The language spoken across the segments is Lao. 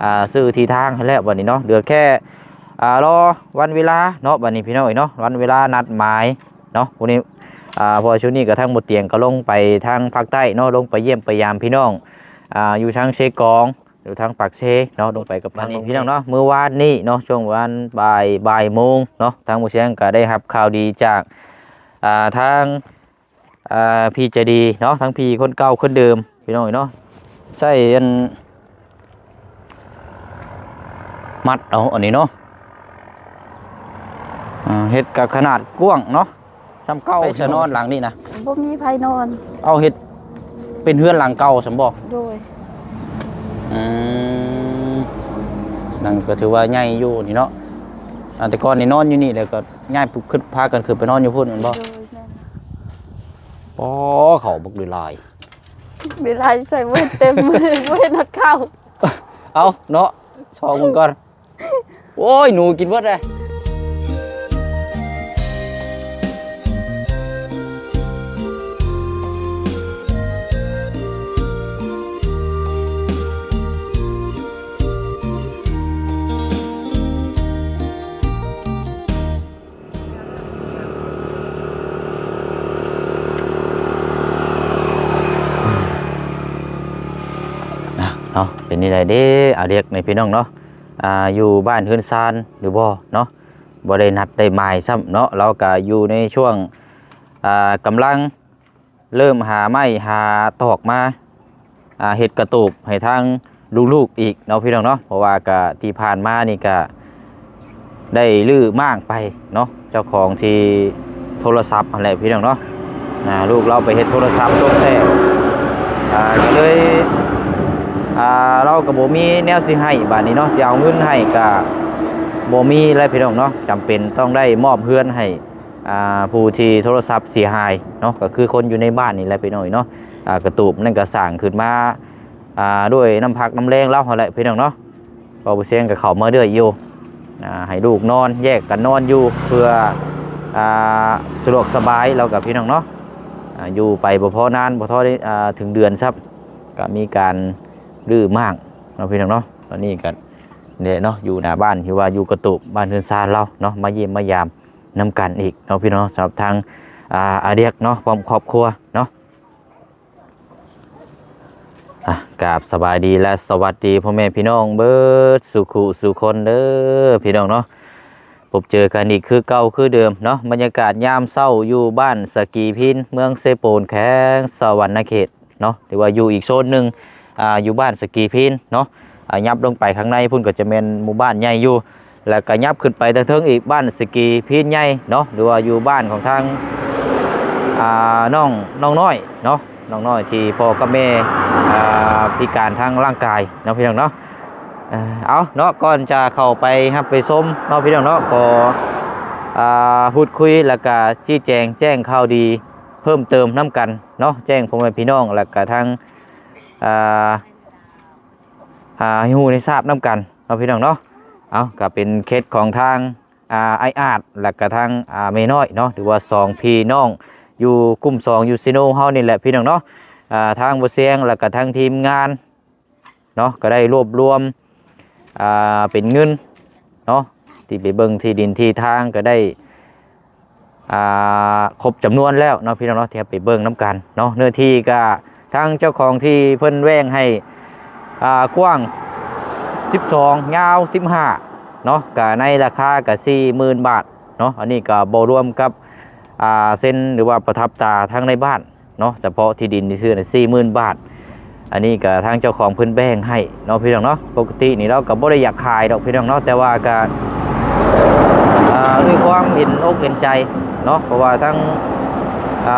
ອ່າ ຊື່ທີ່ທາງໃຫ້ແລ້ວບັດນີ້ເນາະ ເຫຼືອແຄ່ ອ່າ ລໍວັນເວລາເນາະ ບັດນີ້ພີ່ນ້ອງເອີຍເນາະ ວັນເວລານັດໝາຍເນາະ ຜູ້ນີ້ ອ່າ ເພາະວ່າຊ່ວງນີ້ກໍທາງບໍ່ຕຽງກໍລົງໄປທາງພາກໃຕ້ເນາະ ລົງໄປຢ້ຽມໄປຢາມພີ່ນ້ອງ ອ່າ ຢູ່ທາງເຊກອງ ຢູ່ທາງປາກເຊເນາະ ລົງໄປກັບທາງນີ້ພີ່ນ້ອງເນາະ ມື້ວານນີ້ເນາະ ຊ່ວງປະມານບ່າຍ ບ່າຍໂມງເນາະ ທາງບໍ່ຕຽງກໍໄດ້ຮັບຂ່າວດີຈາກ ອ່າ ທາງ ອ່າ ພີ່ໃຈດີເນາະ ທັງພີ່ຄົນເກົ່າຄົນເດີມ ພີ່ນ້ອງເອີຍເນາະ ໃຊ້ອັນ ມັດເອົາອັນນີ້ເນາະ ອ່າ ເຮັດກະຂະໜາດກວ້າງເນາະ ສ່ຳເກົ່າ ໃຜຈະນອນຫຼັງນີ້ນະ? ບໍ່ມີໃຜນອນ. ເອົາ ເຮັດເປັນເຮືອນຫຼັງເກົ່າຊັ້ນບໍ່? ໂດຍ. ອືມ ນັ້ນກໍຖືວ່າໃຫຍ່ຢູ່ນີ້ເນາະ ອ່າ ແຕ່ກ່ອນນີ້ນອນຢູ່ນີ້ ແລ້ວກໍຍ້າຍຂຶ້ນ ພາກັນຂຶ້ນໄປນອນຢູ່ພຸ້ນແມ່ນບໍ່? ໂດຍ ແມ່ນ. ອໍ ເຂົ້າບັກຫຼາຍ ເວລາໃສ່ມື້ເຕັມມື້ ບໍ່ເຫັນຮອດເຂົ້າ. ເອົາເນາະ ຊອກເບິ່ງກ່ອນ. ໂອ້ຍ ໜູກິນເບິດເລີຍ. ເນາະ ເປັນຈັ່ງໃດເດ້ ອາເດັກນີ້ພີ່ນ້ອງເນາະ ອ່າ ຢູ່ບ້ານເຮືອນຊານຫຼືບໍ່ເນາະ ບໍ່ໄດ້ນັດໄດ້ໝາຍຊ້ຳເນາະ ລາວກະຢູ່ໃນຊ່ວງ ອ່າ ກຳລັງ ເລີ່ມຫາໄມ້ຫາຕອກມາ ອ່າ ເຮັດກະຕູບໃຫ້ທາງລູກໆອີກເນາະ ພີ່ນ້ອງເນາະ ເພາະວ່າກະທີ່ຜ່ານມານີ້ກະໄດ້ຮື້ມ້າງໄປເນາະ ເຈົ້າຂອງທີ່ໂທລະສັບຫັ້ນແຫຼະ ພີ່ນ້ອງເນາະ ອ່າ ລູກລາວໄປເຮັດໂທລະສັບຕົກແຕກ ອ່າ ກະເລີຍ ອ່າ ລາວກະບໍ່ມີແນວຊິໃຫ້ບາດນີ້ເນາະ ຊິເອົາເງິນໃຫ້ກະບໍ່ມີແລ້ວ ພີ່ນ້ອງເນາະ ຈຳເປັນຕ້ອງໄດ້ມອບເຮືອນໃຫ້ ອ່າ ຜູ້ທີ່ໂທລະສັບເສຍຫາຍເນາະ ກໍຄືຄົນຢູ່ໃນບ້ານນີ້ແຫຼະ ພີ່ນ້ອງເນາະ ອ່າ ກະຕູບນັ້ນກໍສ້າງຂຶ້ນມາ ອ່າ ດ້ວຍນ້ຳພັກນ້ຳແຮງລາວຫັ້ນແຫຼະ ພີ່ນ້ອງເນາະ ເພາະວ່າບໍ່ຕຽງກໍເຂົ້າມາເລື້ອຍຢູ່ ອ່າ ໃຫ້ລູກນອນ ແຍກກັນນອນຢູ່ ເພື່ອ ອ່າ ສະດວກສະບາຍລາວກັບ ພີ່ນ້ອງເນາະ ອ່າ ຢູ່ໄປບໍ່ພໍນານ ບໍ່ພໍໄດ້ ອ່າ ເຖິງເດືອນຊ້ຳ ກໍມີການຮື້ມ້າງເນາະ ພີ່ນ້ອງເນາະ ຕອນນີ້ກໍ ນີ້ແຫຼະເນາະ ຢູ່ໜ້າບ້ານ ທີ່ວ່າຢູ່ກະຕູບ ບ້ານເຮືອນຊານລາວເນາະ ມາຢ້ຽມມາຢາມນຳກັນອີກເນາະ ພີ່ນ້ອງເນາະ ສຳລັບທາງ ອ່າ ອາເດັກເນາະ ພ້ອມຄອບຄົວເນາະ ອ່າ ກາບສະບາຍດີ ແລະ ສະຫວັດດີພໍ່ແມ່ພີ່ນ້ອງເບິດສູ່ຄູ່ສູ່ຄົນເດີ ພີ່ນ້ອງເນາະ ພົບເຈີກັນອີກຄືເກົ່າຄືເດີມເນາະ ບັນຍາກາດຍາມເຊົ້າຢູ່ບ້ານສະກີພີນ ເມືອງເຊໂປນ ແຂວງສະຫວັນນະເຂດ ເນາະ ຫຼືວ່າຢູ່ອີກໂຊນໜຶ່ງ ອ່າ ຢູ່ບ້ານສະກີພີນເນາະ ອ່າ ຫຍັບລົງໄປຂ້າງໃນພຸ້ນກໍຈະແມ່ນໝູ່ບ້ານໃຫຍ່ຢູ່ ແລ້ວກໍຫຍັບຂຶ້ນໄປທາງເທິງອີກ ບ້ານສະກີພີນໃຫຍ່ເນາະ ຫຼືວ່າຢູ່ບ້ານຂອງທາງ ອ່າ ນ້ອງ ນ້ອງນ້ອຍເນາະ ນ້ອງນ້ອຍທີ່ພໍ່ກັບແມ່ ອ່າ ພິການທາງຮ່າງກາຍເນາະ ພີ່ນ້ອງເນາະ ເອີ ເອົາເນາະ ກ່ອນຈະເຂົ້າໄປຮັບໄປຊົມເນາະ ພີ່ນ້ອງເນາະ ກໍ ອ່າ ພູດຄຸຍ ແລ້ວກໍຊີ້ແຈງແຈ້ງຂ່າວດີ ເພີ່ມເຕີມນຳກັນເນາະ ແຈ້ງພໍ່ແມ່ພີ່ນ້ອງ ແລ້ວກະທາງ ອ່າ ອ່າ ໃຫ້ຮູ້ໄດ້ຊາບນຳກັນເນາະ ພີ່ນ້ອງເນາະ ເອົາ ກະເປັນເຂດຂອງທາງ ອ່າ ອ້າຍອາດ ແລ້ວກະທາງ ອ່າ ແມ່ນ້ອຍເນາະ ຫຼືວ່າສອງພີ່ນ້ອງ ຢູ່ກຸ່ມສອງ ຢູ່ເຊໂນເຮົານີ້ແຫຼະ ພີ່ນ້ອງເນາະ ອ່າ ທາງບໍ່ຕຽງ ແລ້ວກະທາງທີມງານ ເນາະ ກໍໄດ້ລວບລວມ ອ່າ ເປັນເງິນເນາະ ທີ່ໄປເບິ່ງທີ່ດິນທີ່ທາງກໍໄດ້ ອ່າ ຄົບຈຳນວນແລ້ວເນາະ ພີ່ນ້ອງເນາະ ທີ່ເຮົາໄປເບິ່ງນຳກັນເນາະ ເນື້ອທີ່ກໍທາງເຈົ້າຂອງທີ່ເພິ່ນແບ່ງໃຫ້ ອ່າ ກວ້າງສິບສອງ ຍາວສິບຫ້າເນາະ ກໍໃນລາຄາກໍສີ່ໝື່ນບາດເນາະ ອັນນີ້ກໍບໍ່ລວມກັບ ອ່າ ເຊັນ ຫຼືວ່າປະທັບຕາທາງໃນບ້ານ ເນາະ ສະເພາະທີ່ດິນທີ່ຊື້ນະສີ່ໝື່ນບາດ ອັນນີ້ກະທາງເຈົ້າຂອງເພິ່ນແບ່ງໃຫ້ເນາະ ພີ່ນ້ອງເນາະ ປົກກະຕິນີ້ລາວກະບໍ່ໄດ້ຢາກຂາຍດອກ ພີ່ນ້ອງເນາະ ແຕ່ວ່າກະ ເອີ ດ້ວຍຄວາມເຫັນອົກເຫັນໃຈເນາະ ເພາະວ່າທັງ ອ່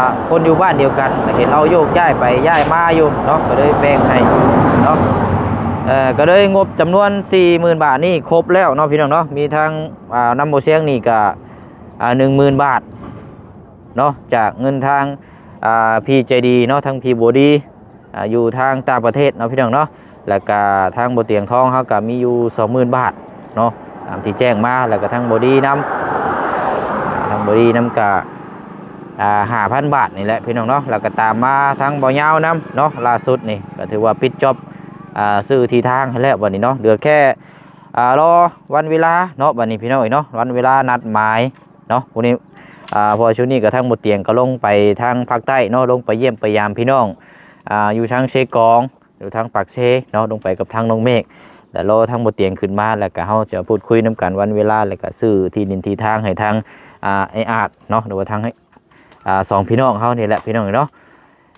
າ ຄົນຢູ່ບ້ານດຽວກັນ ເຫັນລາວໂຍກຍ້າຍໄປຍ້າຍມາຢູ່ເນາະ ກະເລີຍແບ່ງໃຫ້ເນາະ ເອີ ກະເລີຍງົບຈຳນວນສີ່ໝື່ນບາດນີ້ຄົບແລ້ວເນາະ ພີ່ນ້ອງເນາະ ມີທັງ ອ່າ ນຳບໍ່ຕຽງນີ້ກະ ອ່າ ໜຶ່ງໝື່ນບາດ ເນາະ ຈາກເງິນທາງ ອ່າ ພີ່ໃຈດີເນາະ ທາງພີ່ບົວດີ ອ່າ ຢູ່ທາງຕ່າງປະເທດເນາະ ພີ່ນ້ອງເນາະ ແລ້ວກະທາງບໍ່ຕຽງທອງເຮົາກະມີຢູ່ສອງໝື່ນບາດເນາະ ຕາມທີ່ແຈ້ງມາ ແລ້ວກະທາງບໍດີນຳ ທາງບໍດີນຳກະ ອ່າ ຫ້າພັນບາດນີ້ແຫຼະ ພີ່ນ້ອງເນາະ ແລ້ວກະຕາມມາທາງບໍ່ຍາວນຳເນາະ ລ່າສຸດນີ້ກະຖືວ່າປິດຈອບ ອ່າ ຊື້ທີ່ທາງໃຫ້ແລ້ວບັດນີ້ເນາະ ເຫຼືອແຄ່ ອ່າ ລໍວັນເວລາເນາະ ບັດນີ້ພີ່ນ້ອງເອີຍເນາະ ວັນເວລານັດໝາຍເນາະ ຜູ້ນີ້ ອ່າ ເພາະວ່າຊ່ວງນີ້ກໍທາງບໍ່ຕຽງກໍລົງໄປທາງພາກໃຕ້ເນາະ ລົງໄປຢ້ຽມໄປຢາມພີ່ນ້ອງ ອ່າ ຢູ່ທາງເຊກອງ ຢູ່ທາງປາກເຊເນາະ ລົງໄປກັບທາງນ້ອງເມກ ແລ້ວລໍທາງບໍ່ຕຽງຂຶ້ນມາ ແລ້ວກໍເຮົາຈະພູດຄຸຍນຳກັນວັນເວລາ ແລ້ວກໍຊື້ທີ່ດິນທີ່ທາງໃຫ້ທາງ ອ່າ ອ້າຍອາດເນາະ ຫຼືວ່າທາງ ອ່າ ສອງພີ່ນ້ອງເຮົານີ້ແຫຼະພີ່ນ້ອງເນາະ.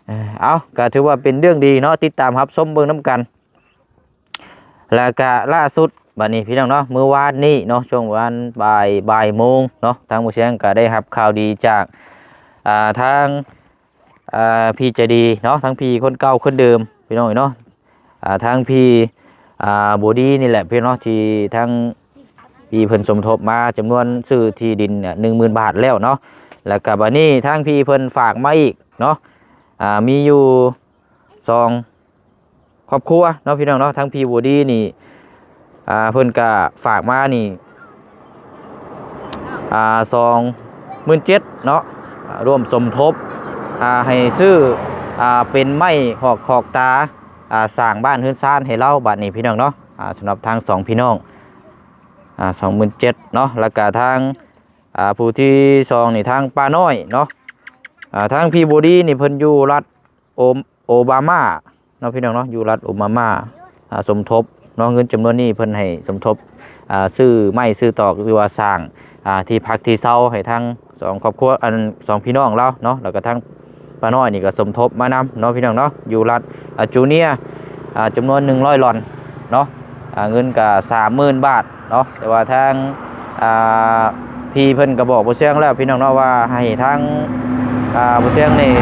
ເອີ ເອົາ ກໍຖືວ່າເປັນເລື່ອງດີເນາະ ຕິດຕາມຮັບຊົມເບິ່ງນຳກັນ. ແລ້ວກະລ່າສຸດບັດນີ້ພີ່ນ້ອງເນາະ ມື້ວານນີ້ເນາະ ຊ່ວງປະມານບ່າຍ ບ່າຍໂມງເນາະ ທາງໝູ່ແຊງກະໄດ້ຮັບຂ່າວດີຈາກ ອ່າ ທາງ ອ່າ ພີ່ໃຈດີເນາະ ທາງພີ່ຄົນເກົ່າຄົນເດີມພີ່ນ້ອງເນາະ ອ່າ ທາງພີ່ ອ່າ ບົວດີນີ້ແຫຼະພີ່ນ້ອງເນາະ ທີ່ທາງພີ່ເພິ່ນສົມທົບມາຈຳນວນຊື້ທີ່ດິນໜຶ່ງໝື່ນບາດແລ້ວເນາະ ແລ້ວກະບັດນີ້ທາງພີ່ເພິ່ນຝາກມາອີກເນາະ ອ່າ ມີຢູ່ສອງ ຄອບຄົວເນາະ ພີ່ນ້ອງເນາະ ທາງພີ່ບົວດີນີ້ ອ່າ ເພິ່ນກະຝາກມານີ້ ອ່າ ສອງໝື່ນເຈັດເນາະ ອ່າ ຮ່ວມສົມທົບ ອ່າ ໃຫ້ຊື້ ອ່າ ເປັນໄມ້ຫອກຄອກຕາ ອ່າ ສ້າງບ້ານເຮືອນຊານໃຫ້ລາວບັດນີ້ພີ່ນ້ອງເນາະ ອ່າ ສຳລັບທາງສອງພີ່ນ້ອງ ອ່າ ສອງໝື່ນເຈັດເນາະ ແລ້ວກະທາງ ອ່າ ຜູ້ທີສອງນີ້ທາງປ້ານ້ອຍເນາະ ອ່າ ທາງພີ່ບົວດີນີ້ເພິ່ນຢູ່ລັດ ໂອ ໂອບາມາເນາະ ພີ່ນ້ອງເນາະ ຢູ່ລັດໂອບາມາ ອ່າ ສົມທົບເນາະ ເງິນຈຳນວນນີ້ເພິ່ນໃຫ້ສົມທົບ ອ່າ ຊື້ໄມ້ຊື້ຕອກ ຫຼືວ່າສ້າງ ອ່າ ທີ່ພັກທີ່ເຊົາໃຫ້ທາງສອງຄອບຄົວ ອັນ ສອງພີ່ນ້ອງລາວເນາະ ແລ້ວກໍທາງປ້ານ້ອຍນີ້ກໍສົມທົບມານຳເນາະ ພີ່ນ້ອງເນາະ ຢູ່ລັດ ອ່າ ຈູເນຍ ອ່າ ຈຳນວນໜຶ່ງຮ້ອຍລອນເນາະ ອ່າ ເງິນກໍສາມໝື່ນບາດເນາະ ແຕ່ວ່າທາງ ອ່າ ພີ່ເພິ່ນກໍບອກບໍ່ເຊື່ອງແລ້ວພີ່ນ້ອງເນາະ ວ່າໃຫ້ທາງ ອ່າ ບໍ່ເຊື່ອງນີ້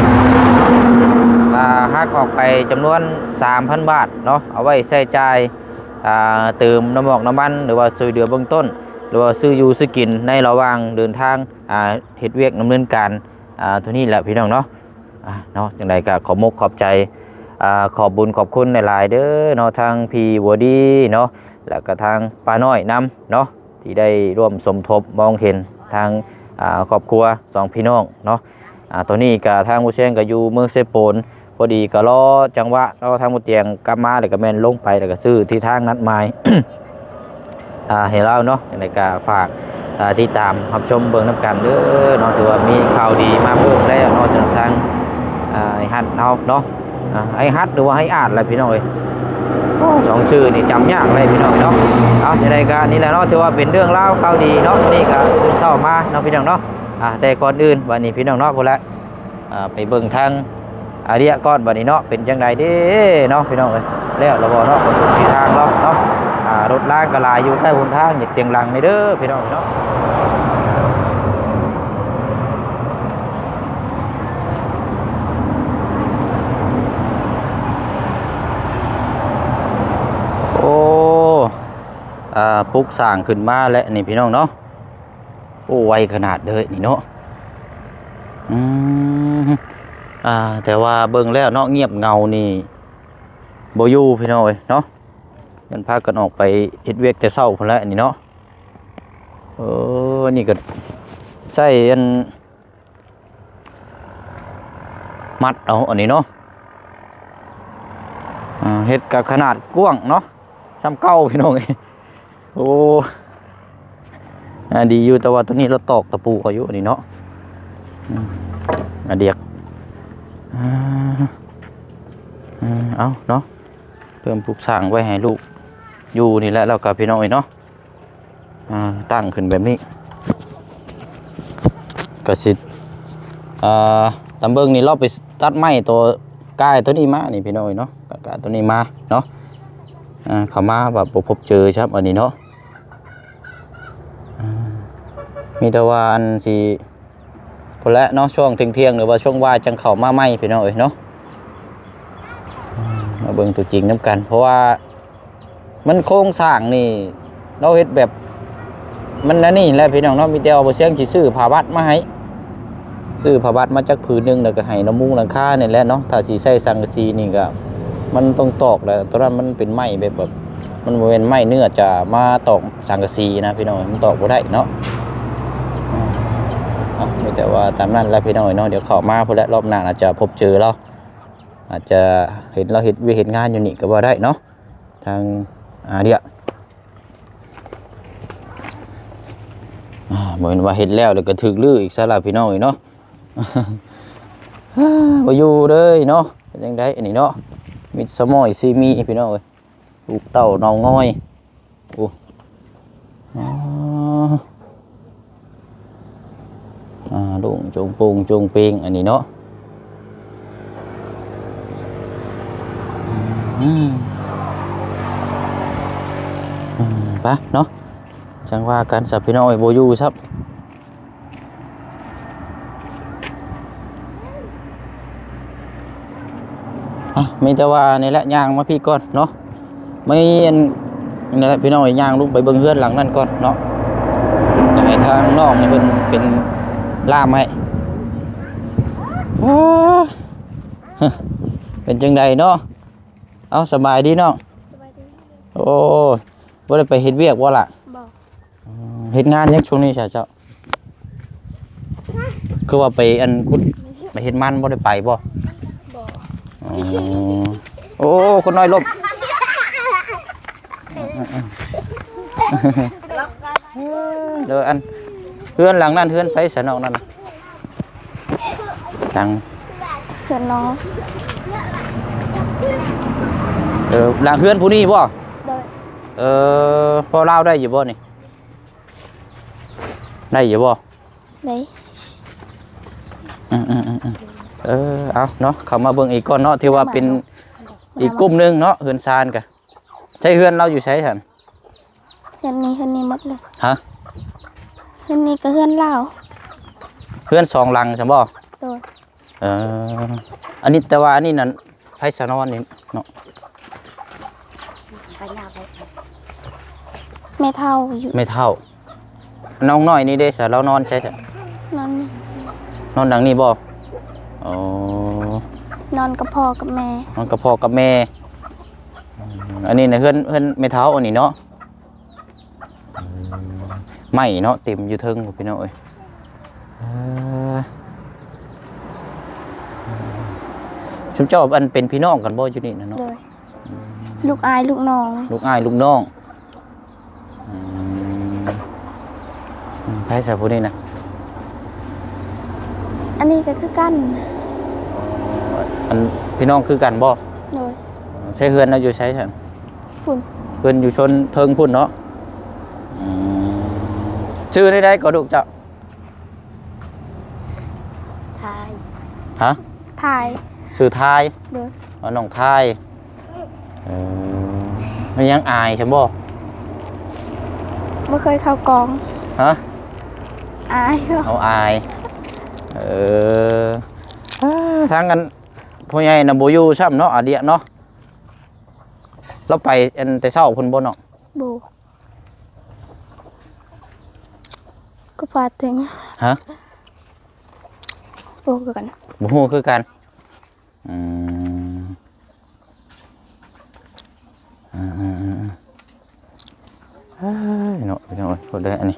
ອ່າ ຫັກອອກໄປຈຳນວນສາມພັນບາດເນາະ ເອົາໄວ້ໃຊ້ຈ່າຍ ອ່າ ເຕີມນ້ຳໝອກນ້ຳມັນ ຫຼືວ່າຊ່ວຍເຫຼືອເບື້ອງຕົ້ນ ຫຼືວ່າຊື້ຢູ່ຊື້ກິນໃນລະຫວ່າງເດີນທາງ ອ່າ ເຮັດວຽກດຳເນີນການ ອ່າ ໂຕນີ້ແຫຼະພີ່ນ້ອງເນາະ ອ່າ ເນາະ ຈັ່ງໃດກໍຂອບມົກຂອບໃຈ ອ່າ ຂອບບຸນຂອບຄຸນຫຼາຍໆເດີເນາະ ທາງພີ່ບົວດີເນາະ ແລ້ວກໍທາງປ້ານ້ອຍນຳເນາະ ທີ່ໄດ້ຮ່ວມສົມທົບມອງເຫັນທາງ ອ່າ ຄອບຄົວສອງພີ່ນ້ອງເນາະ ອ່າ ຕອນນີ້ກະທາງໝູ່ແຊງກະຢູ່ເມືອງເຊໂປນ ພໍດີກະລໍຈັງຫວະ ລໍທາງໝູ່ຕຽງກັບມາ ແລ້ວກະແມ່ນລົງໄປ ແລ້ວກະຊື້ທີ່ທາງນັດໝາຍ ອ່າ ໃຫ້ລາວເນາະ ຈັ່ງໃດກະຝາກ ອ່າ ຕິດຕາມຮັບຊົມເບິ່ງນຳກັນເດີເນາະ ຖືວ່າມີຂ່າວດີມາເພີ່ມແລ້ວເນາະ ສຳລັບທາງ ອ່າ ອ້າຍຮັດເຮົາເນາະ ອ່າ ອ້າຍຮັດ ຫຼືວ່າອ້າຍອາດແຫຼະພີ່ນ້ອງເອີຍ ໂອ້ ສອງຊື່ນີ້ຈຳຍາກເລີຍພີ່ນ້ອງເນາະ ເອົາ ຈັ່ງໃດກະນີ້ແຫຼະເນາະ ຖືວ່າເປັນເລື່ອງລາວຂ່າວດີເນາະ ມື້ນີ້ກະຕື່ນເຊົ້າມາເນາະພີ່ນ້ອງເນາະ ອ່າ ແຕ່ກ່ອນອື່ນບັດນີ້ພີ່ນ້ອງເນາະ ພຸ້ນແຫຼະ ອ່າ ໄປເບິ່ງທາງອາເດຍກ່ອນບັດນີ້ເນາະ ເປັນຈັ່ງໃດເດ້ເນາະ ພີ່ນ້ອງເອີຍ ແລ້ວລະບໍ່ເນາະ ເບິ່ງທິດທາງເນາະ ອ່າ ລົດລາງກໍຫຼາຍຢູ່ໃກ້ຫົນທາງ ຢ່າສຽງດັງແດ່ເດີພີ່ນ້ອງເນາະ ໂອ້ ອ່າ ປຸກສ້າງຂຶ້ນມາແລ້ວນີ້ພີ່ນ້ອງເນາະ ໂອ້ ໄວຂະໜາດເລີຍນີ້ເນາະ ອືມ ອ່າ ແຕ່ວ່າເບິ່ງແລ້ວເນາະ ງຽບເຫງົານີ້ບໍ່ຢູ່ພີ່ນ້ອງເອີຍເນາະ ມັນພາກັນອອກໄປເຮັດວຽກແຕ່ເຊົ້າພຸ້ນແຫຼະນີ້ເນາະ ເອີ ນີ້ກໍໃຊ້ອັນ ມັດເອົາອັນນີ້ເນາະ ອ່າ ເຮັດກະຂະໜາດກວ້າງເນາະ ສ່ຳເກົ່າພີ່ນ້ອງເອີຍ ໂອ້ ອ່າ ດີຢູ່ ແຕ່ວ່າໂຕນີ້ລາວຕອກຕະປູເອົາຢູ່ອັນນີ້ເນາະ ອືມ ອາດຽກ ອ່າ ເອົາເນາະ ເລີ່ມປຸກສ້າງໄວ້ໃຫ້ລູກຢູ່ນີ້ແຫຼະ ແລ້ວກໍພີ່ນ້ອງເອີຍເນາະ ອ່າ ຕັ້ງຂຶ້ນແບບນີ້ ກໍຊິ ອ່າ ຕາມເບິ່ງນີ້ ລາວໄປຕັດໄມ້ໂຕກາຍໂຕນີ້ມານີ້ພີ່ນ້ອງເອີຍເນາະ ກາຍໂຕນີ້ມາເນາະ ອ່າ ເຂົ້າມາແບບບໍ່ພົບເຈີຊ້ຳອັນນີ້ເນາະ ອ່າ ມີແຕ່ວ່າອັນຊິ ພຸ້ນແຫຼະເນາະ ຊ່ວງທ່ຽງໆ ຫຼືວ່າຊ່ວງບ່າຍຈັ່ງເຂົ້າມາໃໝ່ພີ່ນ້ອງເອີຍເນາະ ມາເບິ່ງຕົວຈິງນຳກັນ ເພາະວ່າມັນໂຄງສ້າງນີ້ ລາວເຮັດແບບ ມັນອັນນີ້ແຫຼະພີ່ນ້ອງເນາະ ມີແຕ່ວ່າບໍ່ສຽງຊິຊື້ຜ້າບັດມາໃຫ້ ຊື້ຜ້າບັດມາຈັກຜືນໜຶ່ງ ແລ້ວກໍໃຫ້ລະມຸງຫຼັງຄານີ້ແຫຼະເນາະ ຖ້າຊິໃຊ້ສັງກະສີນີ້ກໍ ມັນຕ້ອງຕອກແຫຼະ ຕອນນັ້ນມັນເປັນໄມ້ແບບ ແບບ ມັນບໍ່ແມ່ນໄມ້ເນື້ອຈະມາຕອກສັງກະສີນະພີ່ນ້ອງ ມັນຕອກບໍ່ໄດ້ເນາະ ເອົາ ມີແຕ່ວ່າຕາມນັ້ນແຫຼະພີ່ນ້ອງເອີຍເນາະ ດຽວເຂົ້າມາພຸ້ນແຫຼະ ລອບໜ້າອາດຈະພົບເຈີລາວ ອາດຈະເຫັນລາວເຮັດວຽກເຮັດງານຢູ່ນີ້ກໍວ່າໄດ້ເນາະ ທາງອາເດຍ ອ່າ ບໍ່ແມ່ນວ່າເຮັດແລ້ວ ແລ້ວກໍຖືກຮື້ອີກຊະລະ ພີ່ນ້ອງເອີຍເນາະ. ບໍ່ຢູ່ເລີຍເນາະ. ເປັນຈັ່ງໃດອັນນີ້ເນາະ? ມິດສະໝອຍຊີມີ ພີ່ນ້ອງເອີຍ. ລູກເຕົ້າເນົ່າງ່ອຍ. ໂອ້ ອາ ອ່າ ໂລ່ງໂຈງໂປ່ງໂຈງເປ່ງອັນນີ້ເນາະ. ອືມ ອືມ ໄປເນາະ ຈັ່ງວ່າກັນຊະ ພີ່ນ້ອງເອີຍ. ບໍ່ຢູ່ຊະ. ອ່ະ ມີແຕ່ວ່ານີ້ແຫຼະ ຍ່າງມາພີ້ກ່ອນເນາະ. ມີອັນ ນີ້ແຫຼະ ພີ່ນ້ອງເອີຍ ຍ່າງລົງໄປເບິ່ງເຮືອນຫຼັງນັ້ນກ່ອນເນາະ. ຢາກໃຫ້ທາງນ້ອງນີ້ເພິ່ນເປັນລ່າມໃຫ້. ໂອ້ ເປັນຈັ່ງໃດເນາະ? ເອົ້າ ສະບາຍດີນ້ອງ. ສະບາຍດີ. ໂອ້ ບໍ່ໄດ້ໄປເຮັດວຽກບໍ່ລະ? ບໍ່. ອືມ ເຮັດງານຫຍັງຊ່ວງນີ້ຊະເຈົ້າ? ຄືວ່າໄປອັນຂຸດ ໄປເຮັດມັນ ບໍ່ໄດ້ໄປບໍ່? ບໍ່. ອໍ ໂອ້ ຄົນນ້ອຍລົ້ມ. ເດີອັນ ເຮືອນຫຼັງນັ້ນເຮືອນໃຜຊະ ນ້ອງນັ້ນ? ຕັງ ເພື່ອນນ້ອງ. ເອີ ຫຼັງເຮືອນຜູ້ນີ້ບໍ່? ໂດຍ. ເອີ ເວົ້າລາວໄດ້ຢູ່ບໍ່ນີ້? ໄດ້ຢູ່ບໍ່? ໄດ້. ອືມໆ ເອີ ເອົາເນາະ ເຂົ້າມາເບິ່ງອີກກ່ອນເນາະ ຖືວ່າເປັນອີກກຸ່ມໜຶ່ງເນາະ ເຮືອນຊານກະ. ໃຊ້ເຮືອນລາວຢູ່ໃສຊັ້ນ? ເຮືອນນີ້ ເຮືອນນີ້ໝົດເລີຍ. ຮະ? ເຮືອນນີ້ກໍເຮືອນລາວ. ເຮືອນສອງຫຼັງຊັ້ນບໍ່? ໂດຍ. ເອີ ອັນນີ້ ແຕ່ວ່າອັນນີ້ນັ້ນ ໃຜຊະນອນນີ້ເນາະ? ແມ່ເຖົ້າຢູ່. ແມ່ເຖົ້າ. ນ້ອງນ້ອຍນີ້ເດ້ຊະ ລາວນອນໃສຊະ? ນອນນີ້. ນອນຫຼັງນີ້ບໍ່? ອໍ ນອນກັບພໍ່ກັບແມ່. ນອນກັບພໍ່ກັບແມ່. ອືມ ອັນນີ້ນະ ເຮືອນ ເຮືອນແມ່ເຖົ້າອັນນີ້ເນາະ. ອືມ ໄມ້ເນາະ ເຕັມຢູ່ເທິງພຸ້ນ ພີ່ນ້ອງເອີຍ. ເອີ ຊຸມເຈົ້າອັນເປັນພີ່ນ້ອງກັນບໍ່ຢູ່ນີ້ນະເນາະ? ໂດຍ. ອືມ ລູກອ້າຍລູກນ້ອງ. ລູກອ້າຍລູກນ້ອງ. ອືມ ອືມ ໃຜຊະຜູ້ນີ້ນະ? ອັນນີ້ກໍຄືກັນ. ອັນ ພີ່ນ້ອງຄືກັນບໍ່? ໂດຍ. ໃຊ້ເຮືອນລາວຢູ່ໃສຊັ້ນ? ພຸ້ນ. ເພິ່ນຢູ່ຊົນເທິງພຸ້ນເນາະ. ອືມ ຊື່ໃດໆກໍລູກເຈົ້າ? ທາຍ. ຮະ? ທາຍ. ຊື່ທາຍ? ໂດຍ. ອໍ ນ້ອງທາຍ. ເອີ ແມ່ນຫຍັງ ອາຍຊັ້ນບໍ່? ບໍ່ເຄີຍເຂົ້າກອງ. ຮະ? ອາຍ. ເອົາ ອາຍ. ເອີ ທາງອັນ ພໍ່ໃຫຍ່ນະບໍ່ຢູ່ຊ້ຳເນາະ ອາດຽເນາະ. ລາວໄປອັນແຕ່ເຊົ້າພຸ້ນບໍ່ນ້ອງ? ບໍ່. ກໍພາດເຖິງ. ຮະ? ບໍ່ຄືກັນ. ບໍ່ຮູ້ຄືກັນ. ອືມ ອືມໆໆ ເອີຍເນາະ ພີ່ນ້ອງເອີຍ ພຸ້ນເດ້ ອັນນີ້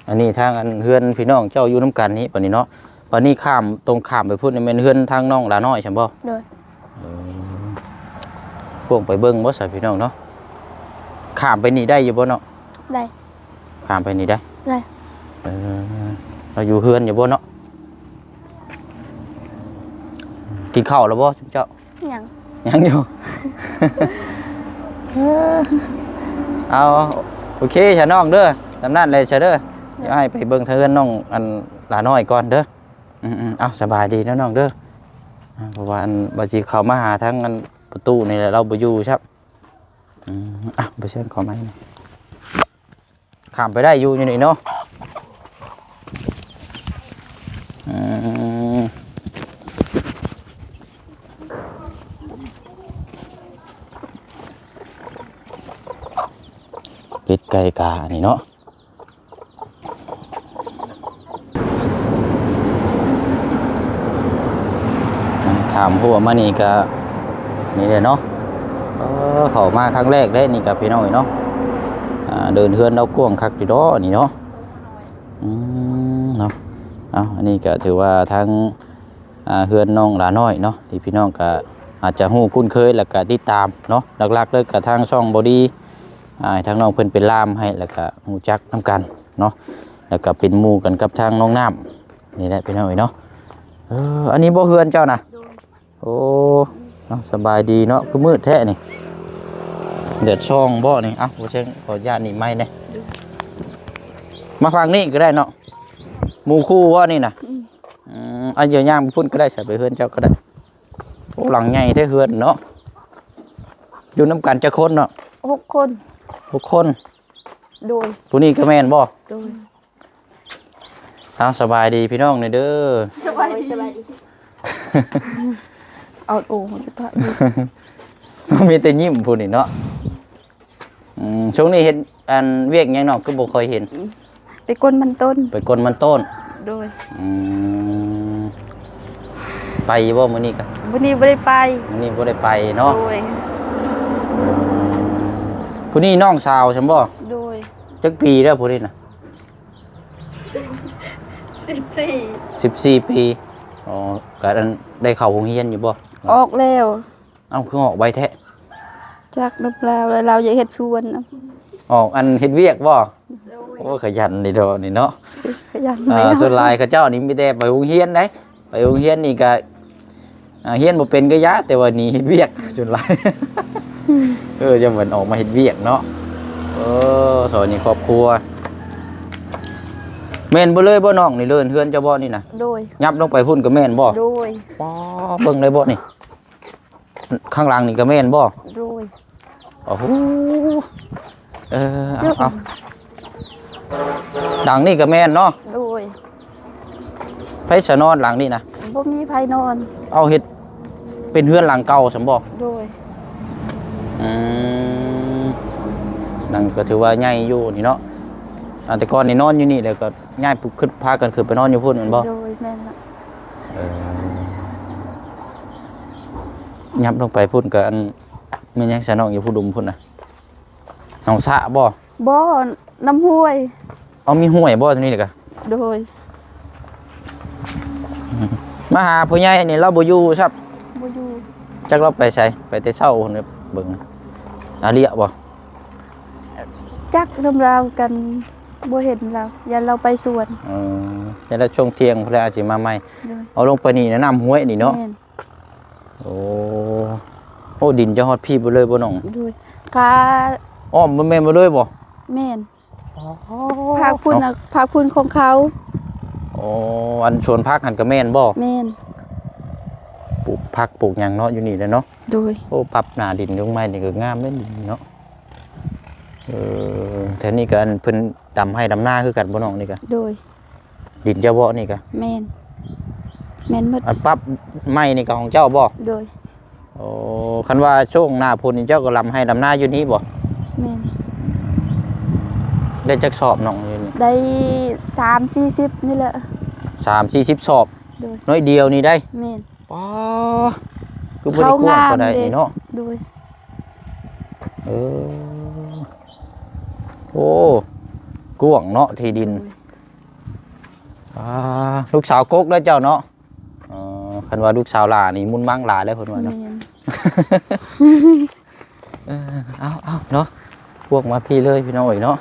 ອັນນີ້ທາງອັນເຮືອນພີ່ນ້ອງເຈົ້າຢູ່ນຳກັນນີ້ ບາດນີ້ເນາະ. ບາດນີ້ຂ້າມ ຕົງຂ້າມໄປພຸ້ນນີ້ແມ່ນເຮືອນທາງນ້ອງຫຼ້ານ້ອຍຊັ້ນບໍ່? ໂດຍ. ເອີ ພວກໄປເບິ່ງບໍ່ຊະ ພີ່ນ້ອງເນາະ? ຂ້າມໄປນີ້ໄດ້ຢູ່ບໍ່ເນາະ? ໄດ້. ຂ້າມໄປນີ້ໄດ້? ໄດ້. ເອີ ລາວຢູ່ເຮືອນຢູ່ບໍ່ເນາະ? ກິນເຂົ້າແລ້ວບໍ່ຊຸມເຈົ້າ? ຍັງ. ຍັງຢູ່. ເອົາ ໂອເຄຊະນ້ອງເດີ ຕາມນັ້ນແຫຼະຊະເດີ. ໂດຍ. ດຽວອ້າຍໄປເບິ່ງທາງເຮືອນນ້ອງອັນຫຼ້ານ້ອຍກ່ອນເດີ. ອືມໆ ເອົາ ສະບາຍດີເດີນ້ອງເດີ. ອ່າ ເພາະວ່າອັນວ່າຊິເຂົ້າມາຫາທາງອັນປະຕູນີ້ແຫຼະ ລາວບໍ່ຢູ່ຊ້ຳ. ອືມ ອ່ະ ບໍ່ເຊີນຂໍໃໝ່. ຂ້າມໄປໄດ້ຢູ່ ຢູ່ນີ້ເນາະ. ອືມ ເປັດໄກ່ກາ ອັນນີ້ເນາະ. ຂ້າມຮົ້ວມານີ້ກະ ນີ້ແຫຼະເນາະ. ເອີ ເຂົ້າມາຄັ້ງແລກເດ້ນີ້ກະ ພີ່ນ້ອງເອີຍເນາະ. ອ່າ ເດີ່ນເຮືອນລາວກວ້າງຄັກຢູ່ດອກນີ້ເນາະ. ອືມ ເນາະ. ເອົາ ອັນນີ້ກະຖືວ່າທາງ ອ່າ ເຮືອນນ້ອງຫຼ້ານ້ອຍເນາະ ທີ່ພີ່ນ້ອງກະ ອາດຈະຮູ້ຄຸ້ນເຄີຍ ແລ້ວກະຕິດຕາມເນາະ. ຫຼັກໆເລີຍກະທາງຊ່ອງບໍດີ ອ່າ ໃຫ້ທາງນ້ອງເພິ່ນເປັນລ່າມໃຫ້ ແລ້ວກະຮູ້ຈັກນຳກັນເນາະ ແລ້ວກະເປັນໝູ່ກັນກັບທາງນ້ອງນ້ຳນີ້ແຫຼະ ພີ່ນ້ອງເອີຍເນາະ. ເອີ ອັນນີ້ບໍ່ເຮືອນເຈົ້ານະ? ໂດຍ. ໂອ້ ເນາະ ສະບາຍດີເນາະ ຄືມືດແທ້ນີ້ ແດດສ່ອງບໍ່ນີ້? ເອົ້າ ບໍ່ເຊັງ ຂໍອະນຸຍາດໜີໄມ້ແດ່ ມາຝັ່ງນີ້ກໍໄດ້ເນາະ. ໝູ່ຄູ່ບໍ່ນີ້ນະ? ອືມ ອືມ ອັນດຽວຍ່າງໄປພຸ້ນກໍໄດ້ ໃສ່ໄປເຮືອນເຈົ້າກໍໄດ້. ໂອ້ ຫຼັງໃຫຍ່ແທ້ເຮືອນເນາະ. ຢູ່ນຳກັນຈັກຄົນເນາະ? ຫົກຄົນ. ຫົກຄົນ. ໂດຍ. ຜູ້ນີ້ກໍແມ່ນບໍ່? ໂດຍ. ເອົ້າ ສະບາຍດີພີ່ນ້ອງເດີ. ສະບາຍດີ ສະບາຍດີ. ເອົາໂອ ມີແຕ່ຍິ້ມຜູ້ນີ້ເນາະ. ອືມ ຊ່ວງນີ້ເຮັດ ອັນ ວຽກຫຍັງນ້ອງ ຄືບໍ່ຄ່ອຍເຫັນ? ໄປກົນມັນຕົ້ນ. ໄປກົນມັນຕົ້ນ. ໂດຍ. ອືມ ໄປຢູ່ບໍ່ມື້ນີ້ກະ? ມື້ນີ້ບໍ່ໄດ້ໄປ. ມື້ນີ້ບໍ່ໄດ້ໄປເນາະ. ໂດຍ. ຜູ້ນີ້ນ້ອງສາວຊັ້ນບໍ່? ໂດຍ. ຈັກປີແລ້ວຜູ້ນີ້ນະ? ສິບສີ່. ສິບສີ່ປີ. ອໍ ກະໄດ້ເຂົ້າໂຮງຮຽນຢູ່ບໍ່? ອອກແລ້ວ. ເອົ້າ ຄືອອກໄວແທ້? ຈັກນຳລາວ ແລ້ວລາວຢາກເຮັດສວນນຳ. ອອກ ອັນ ເຮັດວຽກບໍ່? ໂດຍ. ໂອ້ ຂະຫຍັນເດເນາະ ນີ້ເນາະ. ຂະຫຍັນ. ອ່າ ສ່ວນຫຼາຍເຂົາເຈົ້ານີ້ມີແຕ່ໄປໂຮງຮຽນໃດ໋ ໄປໂຮງຮຽນນີ້ກະ ອ່າ ຮຽນບໍ່ເປັນກໍຢ່າ ແຕ່ວ່າໜີເຮັດວຽກສ່ວນຫຼາຍ. ອືມ ເອີ ຢ່າແມ່ນອອກມາເຮັດວຽກເນາະ. ເອີ ຊ່ອຍນີ້ຄອບຄົວ ແມ່ນເບິດເລີຍບໍ່ນ້ອງ? ນີ້ເລີ້ນເຮືອນເຈົ້າບໍ່ນີ້ນະ? ໂດຍ. ຫຍັບລົງໄປພຸ້ນກໍແມ່ນບໍ່? ໂດຍ. ປໍ ເບິ່ງໄດ້ບໍ່ນີ້? ຂ້າງຫຼັງນີ້ກໍແມ່ນບໍ່? ໂດຍ. ໂອ້ໂຫ ເອີ ເອົາ ເອົາ ຫຼັງນີ້ກໍແມ່ນເນາະ? ໂດຍ. ໃຜສະນອນຫຼັງນີ້ນະ? ບໍ່ມີໃຜນອນ. ເອົາ ເຮັດເປັນເຮືອນຫຼັງເກົ່າຊັ້ນບໍ່? ໂດຍ. ອືມ ຫຼັງກໍຖືວ່າໃຫຍ່ຢູ່ນີ້ເນາະ. ອ່າ ແຕ່ກ່ອນນີ້ນອນຢູ່ນີ້ ແລ້ວກໍຍ້າຍຂຶ້ນ ພາກັນຂຶ້ນໄປນອນຢູ່ພຸ້ນແມ່ນບໍ່? ໂດຍ ແມ່ນລະ. ເອີ ຫຍັບລົງໄປພຸ້ນກໍ ອັນ ແມ່ນຫຍັງຊະນ້ອງ ຢູ່ຜູ້ດຸມພຸ້ນນະ? ໜອງສະບໍ່? ບໍ່ ນ້ຳຫ້ວຍ. ເອົາ ມີຫ້ວຍບໍ່ຕົງນີ້ກະ? ໂດຍ. ມາຫາພໍ່ໃຫຍ່ນີ້ລາວບໍ່ຢູ່ຊ້ຳ? ບໍ່ຢູ່. ຈັກລາວໄປໃສ? ໄປແຕ່ເຊົ້າພຸ້ນ ເບິ່ງ ອາເລຍບໍ່? ຈັກນຳລາວກັນ ບໍ່ເຫັນລາວ ຢ້ານລາວໄປສວນ. ເອີ ຢ້ານລາວຊ່ວງທ່ຽງພຸ້ນແຫຼະ ອາດຊິມາໃໝ່. ໂດຍ. ເອົາ ລົງໄປນີ້ນະ ນ້ຳຫ້ວຍນີ້ເນາະ? ແມ່ນ. ໂອ້ ໂອ້ ດິນຈະຮອດພີ້ເບິດເລີຍບໍ່ນ້ອງ? ໂດຍ. ກະ ອ້ອມ ບໍ່ແມ່ນເບິດເລີຍບໍ່? ແມ່ນ. ອໍ ພາກພຸ້ນນະ ເນາະ ພາກພຸ້ນຂອງເຂົາ. ອໍ ອັນສວນຜັກຫັ້ນກະແມ່ນບໍ່? ແມ່ນ. ປູກຜັກປູກຫຍັງເນາະ ຢູ່ນີ້ແຫຼະເນາະ? ໂດຍ. ໂອ້ ປັບໜ້າດິນລົງໃໝ່ນີ້ກະງາມເດ້ເນາະ. ເອີ ແຖວນີ້ກະ ອັນ ເພິ່ນດຳໄຮ່ດຳນາຄືກັນບໍ່ນ້ອງນີ້ກະ? ໂດຍ. ດິນເຈົ້າບໍ່ນີ້ກະ? ແມ່ນ ແມ່ນໝົດ. ອັນປັບໃໝ່ນີ້ກະຂອງເຈົ້າບໍ່? ໂດຍ. ໂອ້ ຄັນວ່າຊ່ວງໜ້າຝົນນີ້ເຈົ້າກໍດຳໄຮ່ດຳນາຢູ່ນີ້ບໍ່? ແມ່ນ. ໄດ້ຈັກສອບນ້ອງຢູ່ນີ້? ໄດ້ສາມສີ່ສິບນີ້ແຫຼະ. ສາມສີ່ສິບສອບ? ໂດຍ. ໜ້ອຍດຽວນີ້ໄດ໋? ແມ່ນ. ປາ ຄືບໍ່ໄດ້ກວ້າງປານໃດນີ້ເນາະ? ໂດຍ. ເອີ ໂອ້ ກວ້າງເນາະທີ່ດິນ. ໂດຍ. ອ່າ ລູກສາວກົກເດີເຈົ້າເນາະ. ເອີ ຄັນວ່າລູກສາວຫຼ້ານີ້ມຸນມັງຫຼາຍເລີຍເພິ່ນວ່າເນາະ. ແມ່ນ. ເອີ ເອົາ ເອົາເນາະ ພວກມາພີ້ເລີຍພີ່ນ້ອງເອີຍເນາະ.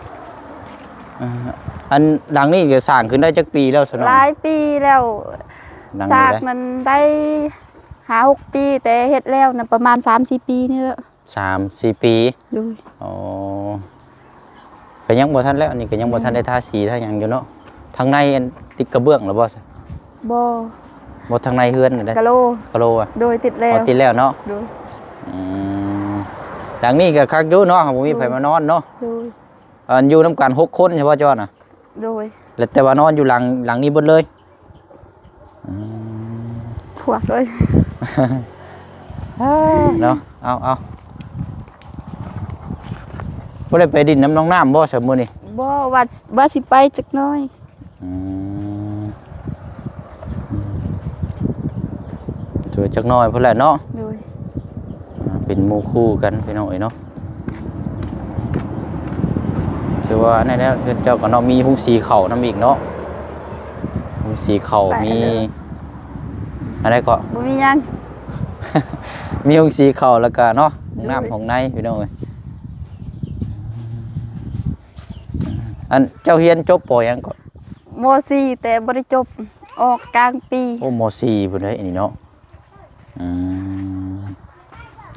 ເອີ ອັນຫຼັງນີ້ກໍສ້າງຂຶ້ນໄດ້ຈັກປີແລ້ວຊະນ້ອງ? ຫຼາຍປີແລ້ວ. ຫຼັງນີ້ ສ້າງນັ້ນໄດ້ຫ້າຫົກປີ ແຕ່ເຮັດແລ້ວນະປະມານສາມສີ່ປີນີ້ແຫຼະ. ສາມສີ່ປີ. ໂດຍ. ອໍ ກໍຍັງບໍ່ທັນແລ້ວ ອັນນີ້ກໍຍັງບໍ່ທັນໄດ້ທາສີທາຫຍັງຢູ່ເນາະ. ທາງໃນອັນຕິດກະເບື້ອງແລ້ວບໍ່? ບໍ່. ບໍ່ ທາງໃນເຮືອນນະເດ້? ກະໂລ. ກະໂລອະ? ໂດຍ ຕິດແລ້ວ. ອໍ ຕິດແລ້ວເນາະ. ໂດຍ. ອືມ ຫຼັງນີ້ກໍຄັກຢູ່ເນາະ ບໍ່ມີໃຜມານອນເນາະ. ໂດຍ. ອັນຢູ່ນຳກັນຫົກຄົນໃຊ່ບໍ່ເຈົ້ານະ? ໂດຍ. ແລ້ວແຕ່ວ່ານອນຢູ່ຫຼັງ ຫຼັງນີ້ເບິດເລີຍ? ອືມ ພວກເອີຍ ເນາະ. ເອົາ ເອົາ ບໍ່ໄດ້ໄປດິນນຳນ້ອງນ້ຳບໍ່ຊະມື້ນີ້? ບໍ່ ວ່າ ວ່າຊິໄປຈັກໜ້ອຍ. ອືມ ອືມ ຖືວ່າຈັກໜ້ອຍພຸ້ນແຫຼະເນາະ. ໂດຍ. ອ່າ ເປັນໝູ່ຄູ່ກັນພີ່ນ້ອງເອີຍເນາະ. ຖືວ່າແນ່ໆ ເຮືອນເຈົ້າກໍເນາະ ມີໂຮງສີເຂົ້ານຳອີກເນາະ. ໂຮງສີເຂົ້າ ໄປ ມີ ອັນໃດເກາະ? ບໍ່ມີຫຍັງ. ມີໂຮງສີເຂົ້າ ແລ້ວກະເນາະ ໂດຍ ຫ້ອງນ້ຳຫ້ອງໃນພີ່ນ້ອງເອີຍ. ອັນເຈົ້າຮຽນຈົບ ປໍ ຫຍັງເກາະ? ມໍສີ່ ແຕ່ບໍ່ໄດ້ຈົບ ອອກກາງປີ. ໂອ້ ມໍສີ່ພຸ້ນເດ້ ອັນນີ້ເນາະ. ອືມ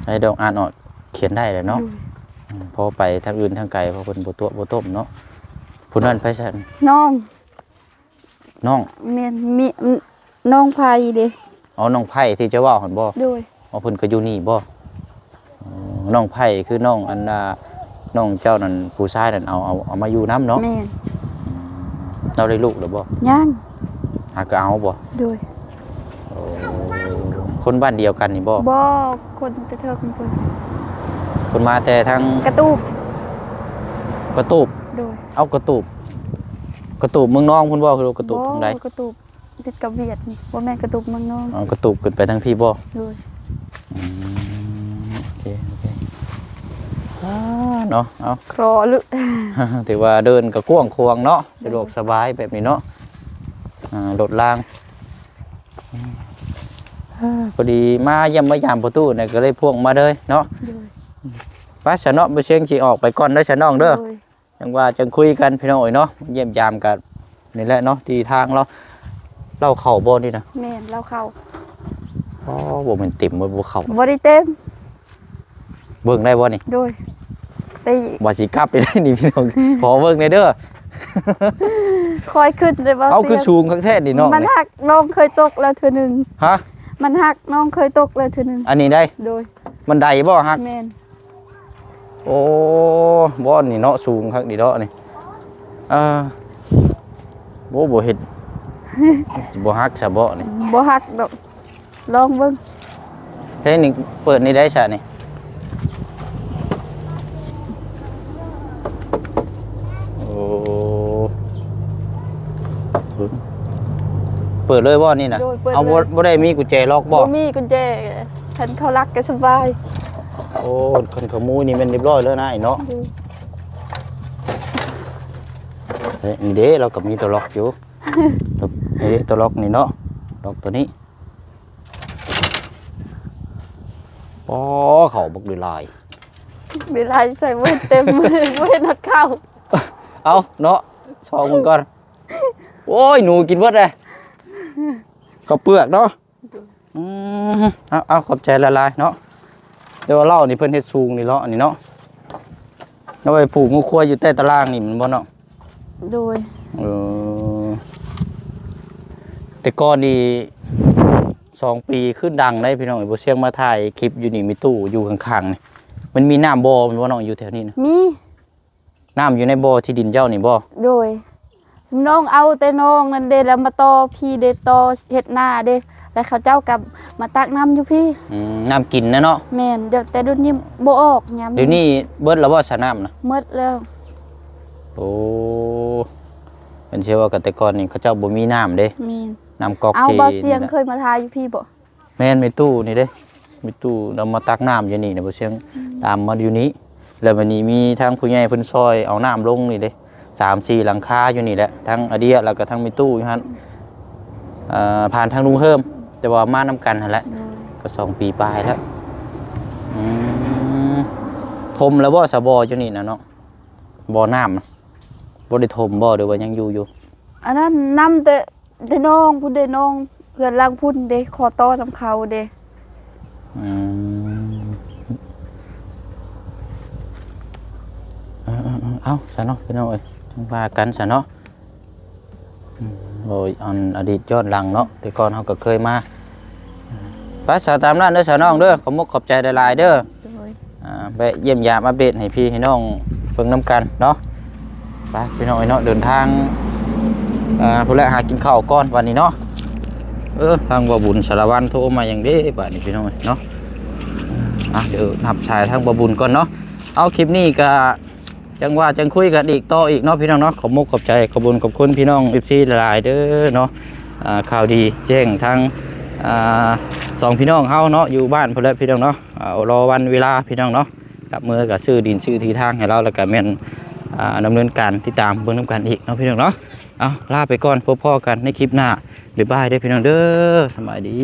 ໄດ້ດອກ ອ່ານອອກຂຽນໄດ້ແລ້ວເນາະ. ອືມ ອືມ ພໍໄປທາງອື່ນທາງໄກ ເພາະເພິ່ນບໍ່ຕົວະບໍ່ຕົ້ມເນາະ. ຜູ້ນັ້ນໃຜຊັ້ນ? ນ້ອງ ນ້ອງ ແມ່ນ ມີ ນ້ອງໄພເດ້. ອໍ ນ້ອງໄພທີ່ເຈົ້າເວົ້າຫັ້ນບໍ່? ໂດຍ. ອໍ ເພິ່ນກໍຢູ່ນີ້ບໍ່? ອໍ ນ້ອງໄພຄືນ້ອງອັນນ່າ ນ້ອງເຈົ້ານັ້ນ ຜູ້ຊາຍນັ້ນ ເອົາ ເອົາ ເອົາມາຢູ່ນຳເນາະ? ແມ່ນ. ອືມ ລາວໄດ້ລູກແລ້ວບໍ່? ຍັງ. ຫາກໍເອົາບໍ່? ໂດຍ. ໂອ້ ຄົນບ້ານດຽວກັນນີ້ບໍ່? ບໍ່ ຄົນແຕ່ເທິງພຸ້ນ. ຄົນມາແຕ່ທາງ ກະຕູບ. ກະbathtub? ໂດຍ. ເອົາ ກະຕູບ ກະຕູບເມືອງນອງພຸ້ນບໍ່ ຫຼືວ່າກະຕູບທາງໃດ? ບໍ່ ກະຕູບຕິດກັບຫວຽດນີ້ ບໍ່ແມ່ນກະຕູບເມືອງນອງ. ເອົາ ກະຕູບຂຶ້ນໄປທາງພີ້ບໍ່? ໂດຍ. ອືມ ໂອເຄ ໂອເຄ. ອ່າ ເນາະ ເອົາ ເຄາະລຶ ຖືວ່າເດີນກໍກວ້າງຂວາງເນາະ ໂດຍ ສະດວກສະບາຍແບບນີ້ເນາະ. ອ່າ ລົດລາງ ອ່າ ພໍດີມາຢ້ຽມມາຢາມພໍ່ຕູ້ນີ້ ກໍເລີຍພວກມາເລີຍເນາະ. ໂດຍ. ໄປຊະເນາະ ບໍ່ຊຽງຊິອອກໄປກ່ອນເດີຊະນ້ອງເດີ. ໂດຍ. ຈັ່ງວ່າຈັ່ງຄຸຍກັນພີ່ນ້ອງເອີຍເນາະ ຢ້ຽມຢາມກັນນີ້ແຫຼະເນາະ ທີ່ທາງເຮົາ ເລົ່າເຂົ້າບໍ່ນີ້ນະ? ແມ່ນ ເລົ່າເຂົ້າ. ອໍ ບໍ່ແມ່ນເຕັມໝົດບໍ່ເຂົ້າ? ບໍ່ໄດ້ເຕັມ. ເບິ່ງໄດ້ບໍ່ນີ້? ໂດຍ ໄດ້. ວ່າຊິກັບໄດ້ນີ້ພີ່ນ້ອງ ຂໍເບິ່ງແດ່ເດີ. ຄ່ອຍຂຶ້ນເລີຍບໍ່? ເອົາ ຄືສູງຄັກແທ້ນີ້ນ້ອງ. ມັນຫັກ ນ້ອງເຄີຍຕົກແລ້ວເທື່ອໜຶ່ງ. ຮະ? ມັນຫັກ ນ້ອງເຄີຍຕົກແລ້ວເທື່ອໜຶ່ງ. ອັນນີ້ໄດ໋? ໂດຍ. ບັນໄດບໍ່ຫັກ? ແມ່ນ. ໂອ້ ບ່ອນນີ້ເນາະ ສູງຄັກດີເນາະນີ້. ເອີ ໂອ້ ບໍ່ເຮັດ ບໍ່ຫັກຊະເບາະນີ້? ບໍ່ຫັກດອກ ລອງເບິ່ງ. ເພງນີ້ເປີດນີ້ໄດ້ຊະນີ້? ໂອ້ ເປີດເລີຍບໍ່ນີ້ນະ? ໂດຍ ເປີດເລີຍ. ເອົາ ບໍ່ ບໍ່ໄດ້ມີກຸນແຈລັອກບໍ່? ບໍ່ມີກຸນແຈ. ຄັນເຂົາລັກກໍສະບາຍ. ໂອ້ ຄັນຂະໂມຍນີ້ແມ່ນຮຽບຮ້ອຍເລີຍນະໄອ້ເນາະ. ໂດຍ. ເອີ ນີ້ເດ້ ລາວກໍມີຕົວລັອກຢູ່. ນີ້ເດ້ ຕົວລັອກນີ້ເນາະ ລັອກຕົວນີ້. ອໍ ເຂົ້າບັກຫຼາຍໆ ຫຼາຍໆ ໃສ່ເບິດເຕັມມື ບໍ່ເຫັນຮອດເຂົ້າ. ເອົາເນາະ ຊອກເບິ່ງກ່ອນ. ໂອ້ຍ ໜູກິນເບິດເດ້ ເຂົ້າເປືອກເນາະ. ອືມ ເອົາ ເອົາ ຂອບໃຈຫຼາຍໆເນາະ. ແຕ່ວ່າເລົ້ານີ້ເພິ່ນເຮັດສູງນີ້ເລາະ ອັນນີ້ເນາະ ເອົາໄວ້ຜູກງົວຄວາຍຢູ່ໃຕ້ຕາລ່າງນີ້ແມ່ນບໍ່ເນາະ? ໂດຍ. ເອີ ແຕ່ກ່ອນນີ້ ສອງປີຂຶ້ນດັງໄດ໋ພີ່ນ້ອງເອີຍ ບໍ່ຊຽງມາຖ່າຍຄລິບຢູ່ນີ້ ມີຕູ້ຢູ່ຂ້າງໆນີ້ ມັນມີນ້ຳບໍ່ແມ່ນບໍ່ນ້ອງ ຢູ່ແຖວນີ້ນະ? ມີ. ນ້ຳຢູ່ໃນບໍ່ທີ່ດິນເຈົ້ານີ້ບໍ່? ໂດຍ. ນ້ອງເອົາແຕ່ໜອງນັ້ນເດ້ ແລ້ວມາຕໍ່ພີ້ເດ້ ຕໍ່ເຮັດນາເດ້ ແລ້ວເຂົາເຈົ້າກໍມາຕັກນ້ຳຢູ່ພີ້. ອືມ ນ້ຳກິນນະເນາະ? ແມ່ນ. ດຽວ ແຕ່ດຽວນີ້ບໍ່ອອກຍາມນີ້. ດຽວນີ້ເບິດແລ້ວບໍ່ສະນ້ຳນະ? ໝົດແລ້ວ. ໂອ້ ເພິ່ນຊິວ່າ ກະແຕ່ກ່ອນນີ້ເຂົາເຈົ້າບໍ່ມີນ້ຳເດ້. ແມ່ນ. ນ້ຳກອກ. ເອົາ ທີ່ ບ່າວຊຽງເຄີຍມາຖ່າຍຢູ່ພີ້ບໍ່? ແມ່ນ ແມ່ຕູ້ນີ້ເດ້ ແມ່ຕູ້ນຳມາຕັກນ້ຳຢູ່ນີ້ນະ ບໍ່ຊຽງ. ອືມ. ຕາມມາຢູ່ນີ້ ແລ້ວບັດນີ້ມີທາງຜູ້ໃຫຍ່ເພິ່ນຊ່ອຍເອົານ້ຳລົງນີ້ເດ້ ສາມສີ່ຫຼັງຄາຢູ່ນີ້ແຫຼະ ທັງອາເດຍ ແລ້ວກໍທັງແມ່ຕູ້ຢູ່ຫັ້ນ. ເອີ ຜ່ານທາງລຸງເຮີມ ແຕ່ວ່າມານຳກັນຫັ້ນແຫຼະ. ໂດຍ. ກໍສອງປີປາຍແລ້ວ. ອືມ ຖົມແລ້ວບໍ່ສະ ບໍ່ຢູ່ນີ້ນະເນາະ? ບໍ່ນ້ຳນະ ບໍ່ໄດ້ຖົມບໍ່ ຫຼືວ່າຍັງຢູ່ຢູ່? ອັນນັ້ນນຳແຕ່ ແຕ່ນ້ອງພຸ້ນເດ້ ນ້ອງເຮືອນຫຼັງພຸ້ນເດ້ ຂໍຕໍ່ນຳເຂົາເດ້. ອືມ ເອີໆໆ ເອົາຊະເນາະ ພີ່ນ້ອງເອີຍ ຈັ່ງວ່າກັນຊະເນາະ. ອືມ ໂອ້ຍ ອັນອະດີດຍ້ອນຫຼັງເນາະ ແຕ່ກ່ອນເຮົາກໍເຄີຍມາ. ໄປຊະ ຕາມນັ້ນເດີຊະນ້ອງເດີ ຂອບມຸກຂອບໃຈຫຼາຍໆເດີ. ໂດຍ. ອ່າ ແວະຢ້ຽມຢາມອັບເດດໃຫ້ພີ່ໃຫ້ນ້ອງເບິ່ງນຳກັນເນາະ. ໄປພີ່ນ້ອງເອີຍເນາະ ເດີນທາງ ອ່າ ພຸ້ນແຫຼະ ຫາກິນເຂົ້າກ່ອນບັດນີ້ເນາະ. ເອີ ທາງບ່າວບຸນສາລະວັນໂທມາຫຍັງເດ້ບັດນີ້ ພີ່ນ້ອງເອີຍເນາະ. ອ່າ ດຽວຮັບສາຍທາງບ່າວບຸນກ່ອນເນາະ. ເອົາ ຄລິບນີ້ກະ ຈັ່ງວ່າຈັ່ງຄຸຍກັນອີກຕໍ່ອີກເນາະ ພີ່ນ້ອງເນາະ. ຂອບມຸກຂອບໃຈ ຂອບບຸນຂອບຄຸນພີ່ນ້ອງ ເອັຟຊີ ຫຼາຍໆເດີເນາະ. ອ່າ ຂ່າວດີແຈ້ງທາງ ອ່າ ສອງພີ່ນ້ອງເຮົາເນາະ ຢູ່ບ້ານພຸ້ນແຫຼະ ພີ່ນ້ອງເນາະ. ອ່າ ລໍວັນເວລາ ພີ່ນ້ອງເນາະ ກັບເມືອກໍຊື້ດິນຊື້ທີ່ທາງໃຫ້ລາວ ແລ້ວກໍແມ່ນ ອ່າ ດຳເນີນການຕິດຕາມເບິ່ງນຳກັນອີກເນາະ ພີ່ນ້ອງເນາະ. ເອົາ ລາໄປກ່ອນ ພົບພໍ້ກັນໃນຄລິບໜ້າ. ບາຍບາຍເດີ ພີ່ນ້ອງເດີ ສະບາຍດີ.